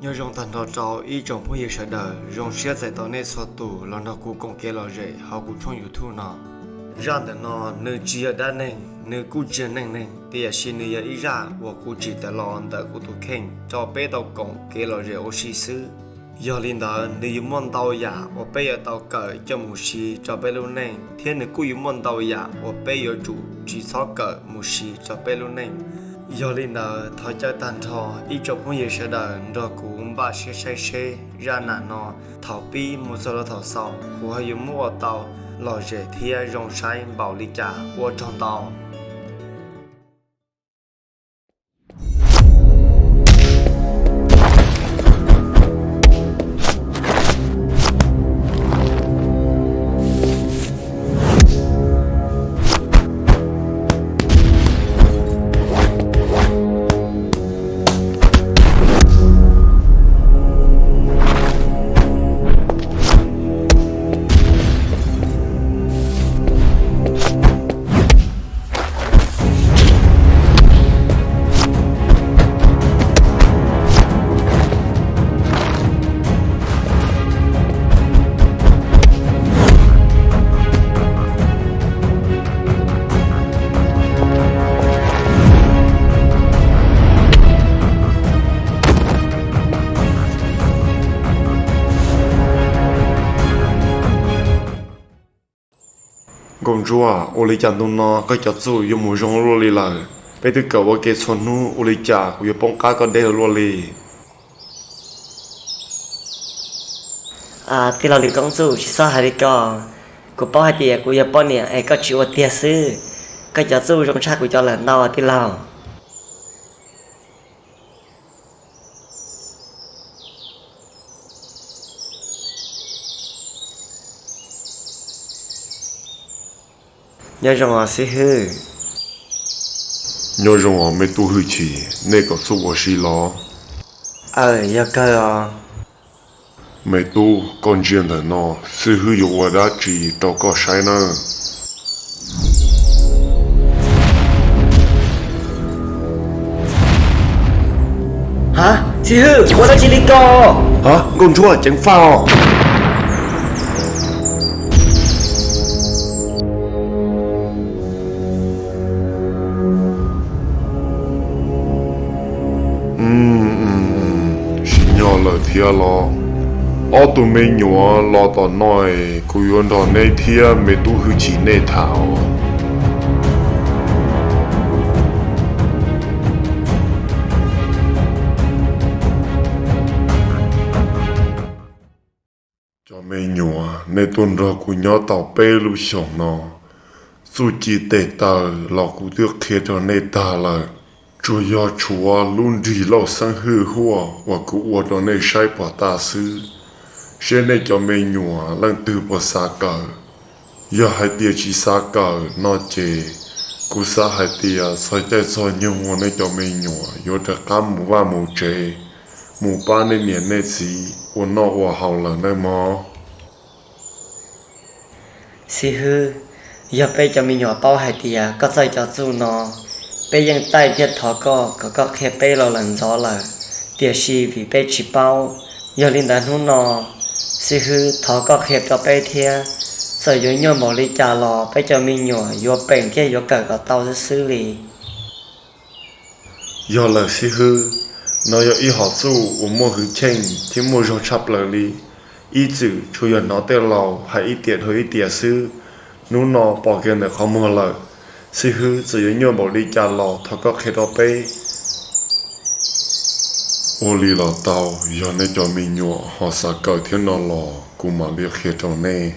Nyob zoo tag nrho rau ib tsoom phooj ywg sawv daws, zoo siab txais tos nej txhua tus los nrog kuv koom kev lom zem hauv kuv tshooj YouTube no. Zaj ntawm no nws tsis yog dab neeg, nws kuj tsis yog neej neeg, tiam sis nws yog ib zaj uas kuv tsim tawm los ntawm kuv tus kheej rau peb tau koom kev lom zem ua si xwb. Yog li ntawd nws yuav muaj ntau yam uas peb yuav tau kawm coj mus siv rau peb lub neej, thiab nws kuj yuav muaj ntau yam uas peb yuav tsum tsis txhob kawm mus siv rau peb lub neej. Yog li ntawd thov caw tag nrho ib tsoom phooj ywg sawv daws nrog kuv npaj siab saib seb zaj nam no thaum pib mus txog rau thaum xaus kuv ho yuav muab ua tau lom zem thiab zoo saib npaum li cas. Ua tsaug ntau. Nkauj ntsuag, ua li cas ntu no koj cov txuj yuav mus zoo luaj li lawm? Peb twb kawm ua ke txhua hnub, ua li cas kuv yuav poob qab koj deb luaj li? Tij laug Lis Koob Txuj, tsis txhob hais li ko. Kuv paub hais tias kuv yog poj niam es koj tsis ua tiag xwb. Koj cov txuj zoo tshaj kuv cov lawm ntau tij laug. Nyob zoo os xib hwb. Nyob zoo os me tub Hwj Chim, nej kom txuj ua si los? Aw, yog kawg os. Me tub, koj ntsia ntawm no, xib hwb yuav ua dab tsi rau koj saib nawb. Ha, xib hwb, ua dab tsi li ko? Ha, nkauj ntsuag, ceev faj os. Sim nyog lawm thiab los? Ob tug me nyuam los tom no es kuv yuav nrog neb thiab me tub Hwj Chim nej tham os. Cov me nyuam, nej tuaj nrog kuv nyob tau peb lub xyoos no, txuj ci tes taw los kuv twb qhia rau nej tag lawm, tsuas yog tshuav lub nrig lauj xeeb hwj huaj uas kuv ua rau nej saib pom tag xwb, seb nej cov me nyuam leej twg puas xav kawm. Yog hais tias tsis xav kawm no ces kuv xav hais tias txog caij txog nyoog uas nej cov me nyuam yuav rov qab mus vaj mus tsev, mus pab nej niam nej txiv ua noj ua haus lawm nawb mog. Xib hwb, yog peb cov me nyuam paub hais tias koj txawj cov txuj no, peb yeej taij thiab thov koj kom koj qhia peb los lawm ntxov lawm, tiam sis vim peb tsis paub. Yog li ntawd hnub no, xib hwb thov koj qhia rau peb thiab, txawm yuav nyuaj npaum li cas los peb cov me nyuam yuav peem thiab yuav kawm kom tau xwb xwb li. Yog lawm xib hwb, no yog ib hom txuj uas muaj hwj chim thiab muaj zog tshaj plaws li. Ib txwm tsuas yog hnov tej laus hais ib tiam dhau ib tiam xwb, hnub no pom kiag ntawm qhov muag lawm. Xib hwb, txawm yuav nyuaj npaum li cas los thov koj qhia rau peb. Ua li los tau, yog nej cov me nyuam ho xav kawm thiab no los kuv mam li qhia rau nej.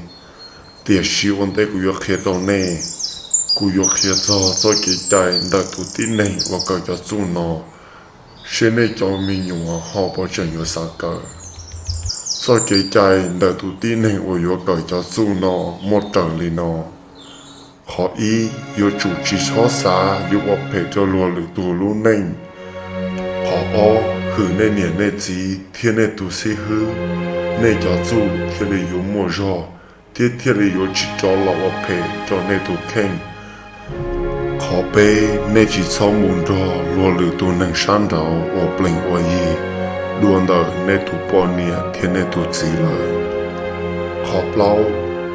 Tiam sis ua ntej kuv yuav qhia rau nej, kuv yuav qhia txog txoj kev cai ntawm tus tib neeg uas kawm cov txuj no, seb nej cov me nyuam ho puas tseem yuav xav kawm. Txoj kev cai ntawm tus tib neeg uas yuav kawm cov txuj no muaj raws li no. Qhov ib, yuav tsum tsis txhob xav yuav ua phem rau luag lwm tus lub neej. Qhov ob, hwm nej niam nej txiv thiab nej tus xib hwb, nej cov txuj thiaj li yuav muaj zog thiab thiaj li yuav tsis rov los ua phem rau nej tus kheej. Qhov peb, nej tsis txhob mus nrog luag lwm tus neeg sab nraud ua plees ua yi, dua ntawm nej tus poj niam thiab nej tus txiv lawm. Qhov plaub,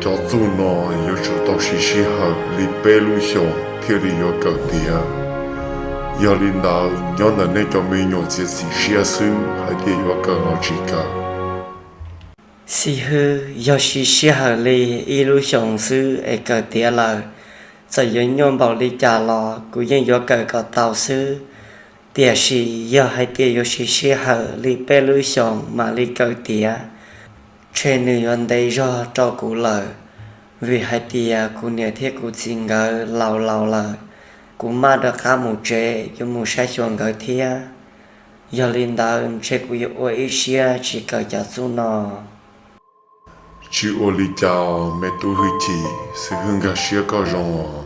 cov txuj no yuav tsum tau siv sij hawm li peb lub xyoos thiaj li yuav kawm tiav. Yog li ntawd nyob ntawm nej cov me nyuam txiav txim siab xwb hais tias yuav kawm los tsis kawm. Xib hwb, yog siv sij hawm li ib lub xyoos xwb es kawm tiav lawm, txawm yuav nyuaj npaum li cas los kuv yeej yuav kawm kom tau xwb. Tiam sis yog hais tias yuav siv sij hawm li peb lub xyoos mam li kawm tiav, ntshe nws yuav ntev zog rau kuv lawm, vim hais tias kuv niam thiab kuv txiv nkawd laus laus lawm, kuv maj rov qab mus tsev yuav mus saib xyuas nkawd thiab. Yog li ntawd ntshe kuv yuav ua ib siab tsis kawm cov txuj no. Tsis ua li cas, me tub Hwj Chim, xib hwb nkag siab koj zoo os.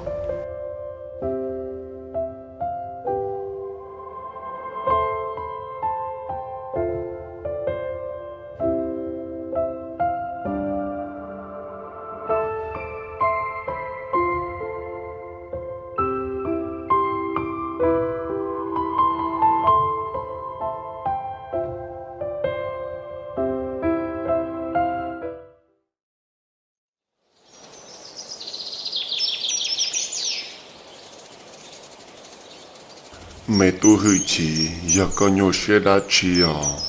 Me tub Hwj Chim, yog koj nyuaj siab dab tsi os?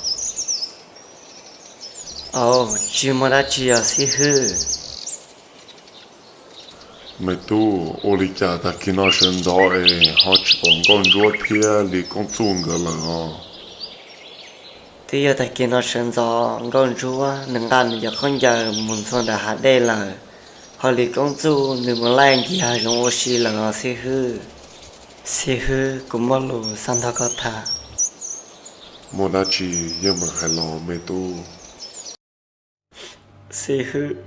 Aub, tsis muaj dab tsi os xib hwb. Me tub, ua li cas tag kis no sawv ntxov es ho tsis pom Nkauj Ntsuab thiab Lis Koob Txuj nkawd lawm os? Twb yog tag kis no sawv ntxov Nkauj Ntsuab nws nqa nws cov khaub ncaws mus ntxhua ntawm hav dej lawm, ho Lis Koob Txuj nws mus laij ncig hav zoov ua si lawm os xib hwb. Xib hwb, kuv muaj lus xav nrog koj tham. Muaj dab tsi yeej meem hais los me tub. Xib hwb,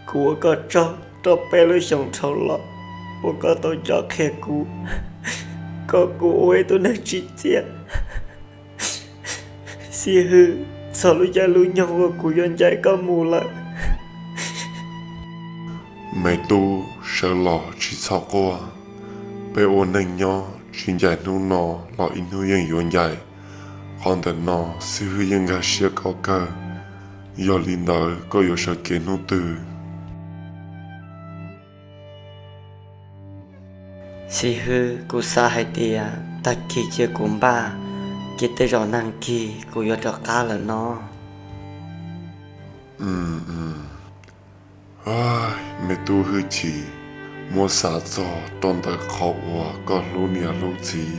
kuv ua koj tsaug rau peb lub xyoos dhau los uas koj tau nco qhia kuv kom kuv ua ib tug neeg tsim txiaj. Xib hwb, txog lub caij lub nyoog uas kuv yuav ncaim koj mus lawm. Me tub, sawv los tsis txhob quaj. Peb ua neej nyob tsis ncaim hnub no los ib hnub yeej yuav ncaim. Qhov ntawm no xib hwb yeej nkag siab koj kawg. Yog li ntawd koj yuav sawv kev hnub twg? Xib hwb, kuv xav hais tias tag kis cia kuv npaj, ces tej zaum nag kis kuv yuav rov qab lawm no. Me tub Hwj Chim, muab xav txog rau ntawm qhov uas koj hlub niam hlub txiv,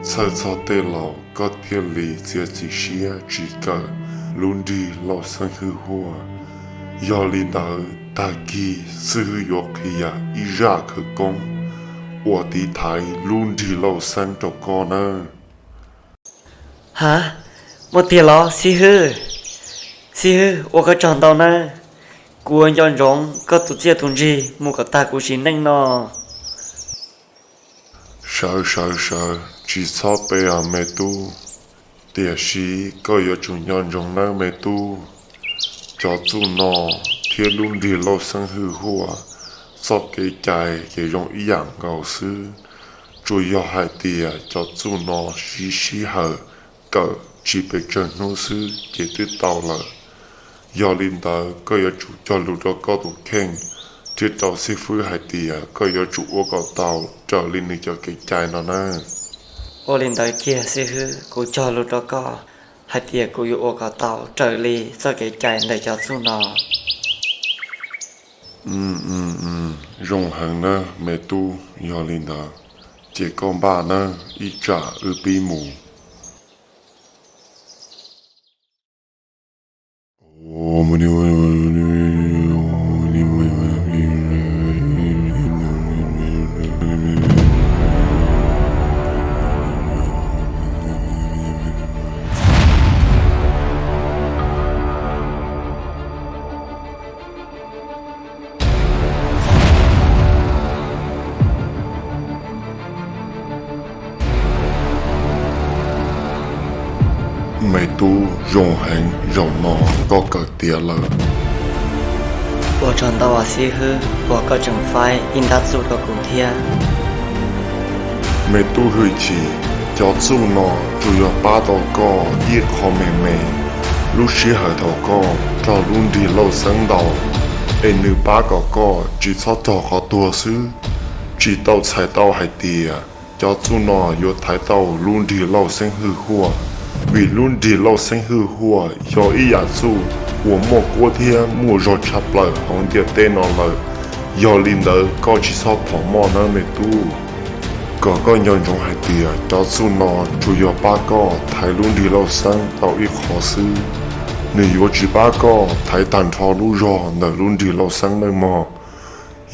txhawj txog tej laus koj thiaj li txiav txim siab tsis kawm lub nrig Lauj Xeeb hwj huaj. Yog li ntawd tag kis xib hwb yuav qhia ib zaj khawv koob uas tiv thaiv lub nrig Lauj Xeeb rau koj nawb. Ha, muaj tiag los xib hwb? Xib hwb, ua koj tsaug ntau nawb. Kuv ua nco ntsoov koj tus txiaj tus ntsig mus kom tag kuv sim neej no. Sawv sawv sawv, tsis txhob pe os me tub. Tiam sis koj yuav tsum nco ntsoov nawb me tub, cov txuj no thiab lub nrig Lauj Xeeb hwj huaj, txoj kev cai ces zoo ib yam nkaus xwb. Tsuas yog hais tias cov txuj no siv sij hawm kawm tsis pes tsawg hnub xwb ces twb tau lawm. Yog li ntawd koj yuav tsum cog lus rau koj tus kheej thiab rau xib fwb hais tias koj yuav tsum ua kom tau raws li nws cov kev cai no nawb. Ua li ntawd kiag xib hwb, kuv cog lus rau koj hais tias kuv yuav ua kom tau raws li txoj kev cai ntawm cov txuj no. Zoo heev nawb me tub, yog li ntawd ces koj npaj nawb, ib tsam wb pib mus. Me tub, zoo heev, zaum no koj kawm tiav lawm. Ua tsaug ntau as xib hwb uas koj tseem faib ib nrab txuj rau kuv thiab. Me tub Hwj Chim, cov txuj no tsuas yog pab tau koj ib qho me me. Lub sij hawm thaum koj raug lub nrig lauj xeeb ntaus, es nws pab kom koj tsis txhob raug qhov tuag xwb. Tsis tau txhais tau hais tias cov txuj no yuav thaiv tau lub nrig lauj xeeb hwj huaj, vim lub nrig lauj xeeb hwj huaj yog ib yam txuj uas muaj kuab thiab muaj zog tshaj plaws hauv ntiaj teb no lawm. Yog li ntawd koj tsis txhob phom moj nawb me tub. Kom koj nco ntsoov hais tias cov txuj no tsuas yog pab koj thaiv lub nrig lauj xeeb tau ib qho xwb, nws yuav tsis pab koj thaiv tag nrho lub zog ntawm lub nrig lauj xeeb nawb mog.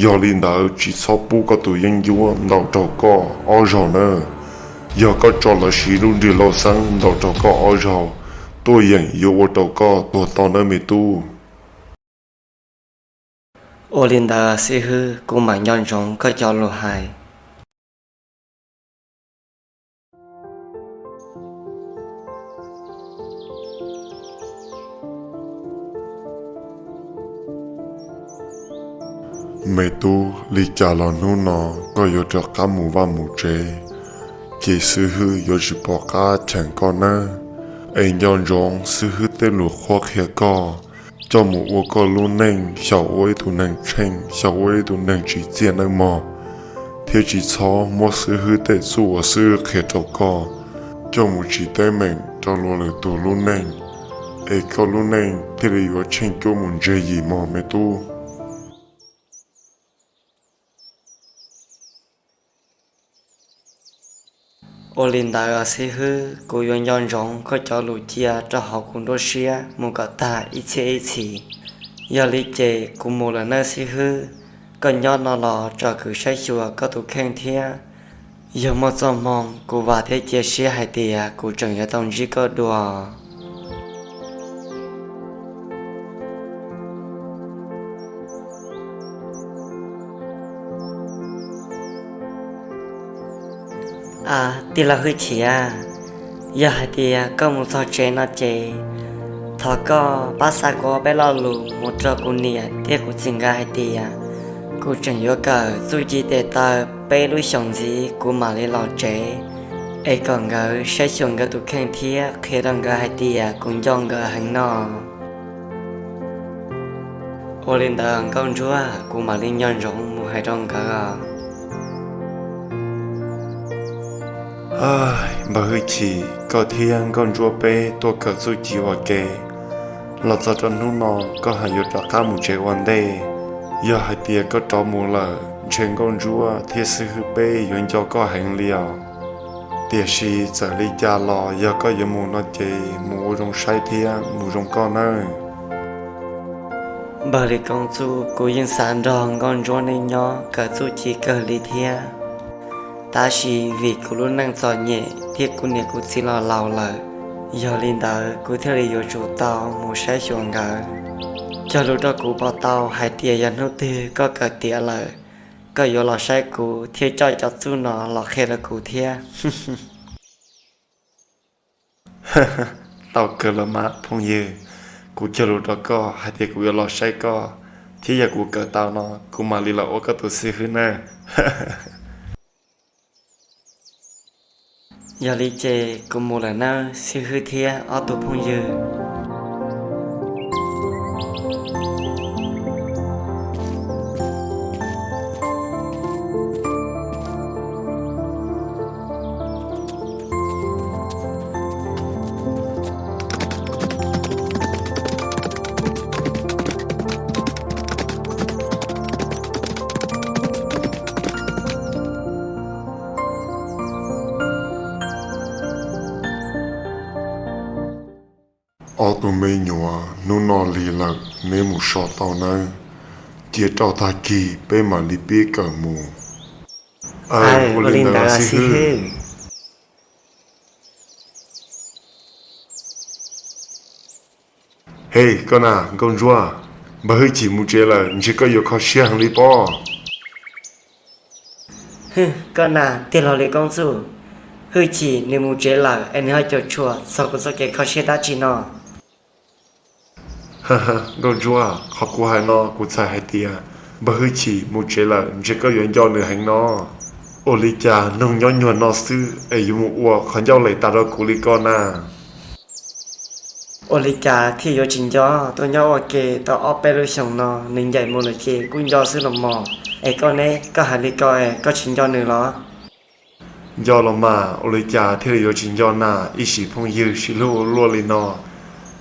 Yog li ntawd tsis txhob pub koj tus yeeb ncuab ntaus raug koj ob zaug nawb. Yog koj tso lawv siv lub nrig lauj xeeb ntaus raug koj ob zaug, tuaj yeem yuav ua rau koj tuag tau nawb me tub. Ua li ntawd xib hwb, kuv mam nco ntsoov koj cov lus hais. Me tub, li cas los hnub no koj yuav rov qab mus vaj mus tsev, ces xib hwb yuav tsis pom qab cheem koj nawb. Es nco ntsoov xib hwb tej lus qhuab qhia koj, coj mus ua koj lub neej xyaum ua ib tug neeg tsheej, xyaum ua ib tug neeg tsim txiaj nawb mog. Thiab tsis txhob muab xib hwb tej txuj uas xib hwb qhia rau koj coj mus tsim teeb meem rau luag lwm tus lub neej, es koj lub neej thiaj li yuav tsheej cuab mus ntseg yim mog me tub. Ua li ntawd xib hwb, kuv yuav nco ntsoov koj cov lus cia rau hauv kuv nruab siab mus kom tag ib txhiab ib txhis. Yog li ces kuv mus lawm nawb xib hwb, koj nyob no los tsom kwm saib xyuas koj tus kheej thiab. Yog muaj txoj hmoo, kuv vam thiab cia siab hais tias kuv tseem yuav tau ntsib koj dua. A, tij laug Hwj Chim, yog hais tias koj mus txog tsev no ces thov koj pab xa kuv peb lo lus mus rau kuv niam thiab kuv txiv nkawd hais tias kuv tseem yuav kawm txuj ci tes taw peb lub xyoos ntxiv kuv mam li los tsev, es kom nkawd saib xyuas nkawd tus kheej thiab qhia rau nkawd hais tias kuv nco nkawd heev no. Ua li ntawd Nkauj Ntsuab, kuv mam li nco ntsoov mus hais rau nkawd os. Npawg Hwj Chim, koj thiab Nkauj Ntsuab peb tuaj kawm txuj ci ua ke los txog rau hnub no koj haj yuav rov qab mus tsev ua ntej. Yog hais tias koj rov mus lawm ntshe Nkauj Ntsuab thiab xib hwb peb yuav nco koj heev li os. Tiam sis txawm li cas los yog koj yuav mus no ces mus ua zoo saib thiab mus zoo koj nawb. Npawg Lis Koob Txuj, kuv yeej xav nrog Nkauj Ntsuab nej nyob kawm txuj ci kawg li thiab. Tab sis vim kuv lub neej txom nyem thiab kuv niam kuv txiv los laus lawm, yog li ntawd kuv thiaj li yuav tsum tau mus saib xyuas nkawd. Cog lus rau kuv pom tau hais tias yog hnub twg koj kawm tiav lawm, koj yuav los saib kuv thiab coj cov txuj no los qhia rau kuv thiab. Tau kawg los mas phooj ywg, kuv cog lus rau koj hais tias kuv yuav los saib koj, thiab yog kuv kawm tau no kuv mam li los ua koj tus xib hwb nawb. Yog li ces kuv mus lawm nawb xib hwb thiab ob tug phooj ywg. Ob tug me nyuam, hnub no lig lawm neb mus so tau nawb. Cia rau tag kis peb mam li pib kawm mus. Ua li ntawd xib hwb. Hej koj na Nkauj Ntsuab, npawg Hwj Chim mus tsev lawm ntshe koj yuav kho siab heev li pob. Hwj, koj na tij laug Lis Koob Txuj, Hwj Chim nws mus tsev lawm es nws ho cuam tshuam txog kuv txoj kev kho siab dab tsi no? Nkauj Ntsuab, qhov kuv hais no kuv txhais hais tias npawg Hwj Chim mus tsev lawm ntshe koj yuav nco nws heev no. Ua li cas noog nyob nyuag no xwb es yuav mus ua qhov ncauj lem tas rau kuv li ko na? Ua li cas thiaj yuav tsis nco? Tuaj nyob ua ke tau ob peb lub xyoos no, nws ncaim mus lawm ces kuj nco xwb los mog. Es koj ne, koj hais li ko es koj tsis nco nws los? Nco los mas, ua li cas thiaj li yuav tsis nco na? Ib sim phooj ywg sib hlub ua luaj li no,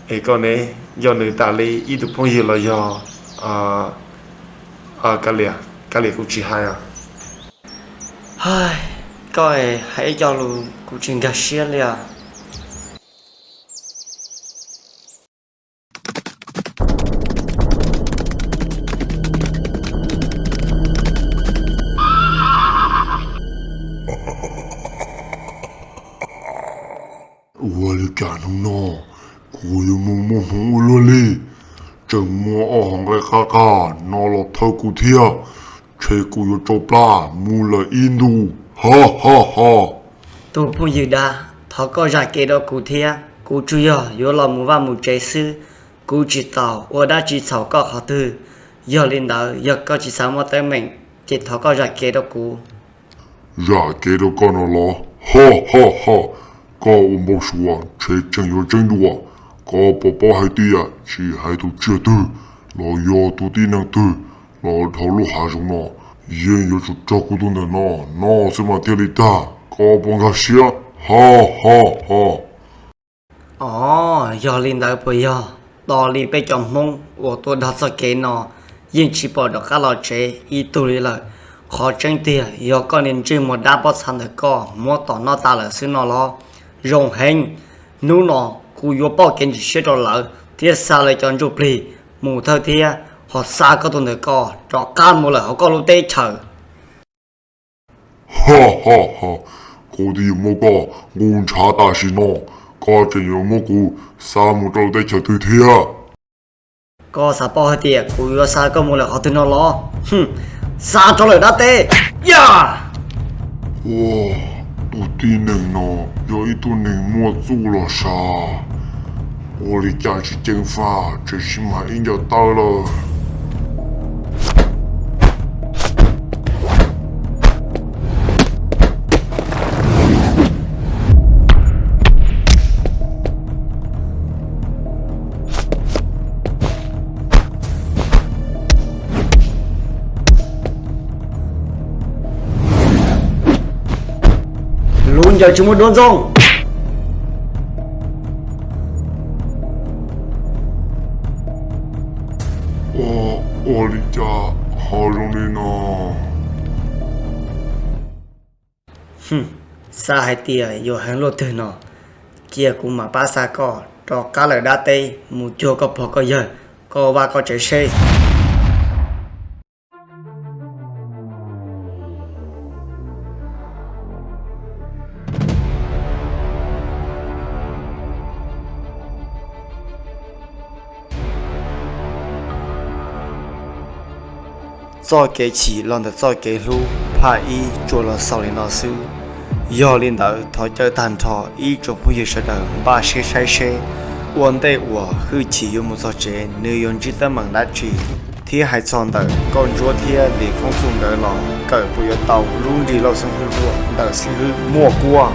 es koj ne, nco nws tas li ib tug phooj ywg los yog? Kav liam, kuv tsis hais. Koj hais ib co lus kuv tsis nkag siab li os. Ua li cas hnub no kuv yuav mus muaj hmoov ua luaj li? Tseem muaj ob hom nqaij qab qab no los thawb kuv thiab, ntshe kuv yuav tsau plab mus lawm ib ntus, ha ha ha. Tus phooj ywg dab, thov koj zam kev rau kuv thiab, kuv tsuas yog yuav los mus vaj mus tsev xwb, kuv tsis tau ua dab tsi txhaum koj qhov twg. Yog li ntawd yog koj tsis xav muaj teeb meem ces thov koj zam kev rau kuv. Zam kev rau koj no los? Ha ha ha, koj ua npau suav ntshe tseem yuav tseeb dua. Koj puas paub hais tias tsis hais tus tsiaj twg los yog tus tib neeg twg los dhau lub hav zoov no yeej yuav tsum raug kuv tus ntawm no noj xwb mas thiaj li tag. Koj puas nkag siab? Ha ha ha. Os, yog li ntawd puas yog? Tos li peb cov Hmoob uas tuaj dhau txoj kev no yeej tsis pom rov qab los tsev ib tug li lawm. Qhov tseeb tiag yog koj niag ntsej muag dab pob txha ntawm koj muab tom noj tas lawm xwb no los? Zoo heev, hnub no kuv yuav pauj kev ntsim siab rau lawv thiab xa lawv cov ntsuj plig mus thawj thiab ho xa koj tus ntawm ko rov qab mus lawm hauv koj lub teb chaws. Ha ha ha, kuv twb yuav muab koj nqus ntshav tam sim no, koj tseem yuav muab kuv xa mus rau lub teb chaws twg thiab? Koj xav paub hais tias kuv yuav xa koj mus lawm qhov twg no los? Xa rau lawm dab teb. Yaj! Ua, tus tib neeg no yog ib tug neeg muaj txuj los sav? Ua li cas tsis ceev faj, tseem sib mam ib ncaws taw lawm. Lub ncaws tsis muaj duab ntxoog. Ua li cas ho zoo li no? Xav hais tias yuav heev luaj twg no, cia kuv mam pab xa koj rov qab lawm dab teb mus cuag koj pog koj yawg, koj vaj koj tsev seb. Txoj kev chim los ntawm txoj kev hlub, phaj ib tsuas los xaus li no xwb. Yog li ntawd thov caw tag nrho ib tsoom phooj ywg sawv daws npaj siab saib seb ua ntej uas hwj chim yuav mus txog tsev nws yuav ntsib teeb meem dab tsi, thiab hais txog ntawm Nkauj Ntsuab thiab Lis Koob Txuj nkawd los kawm puas yuav tau lub nrig lauj xeeb hwb ntawm xeeb hwb muaj kuab.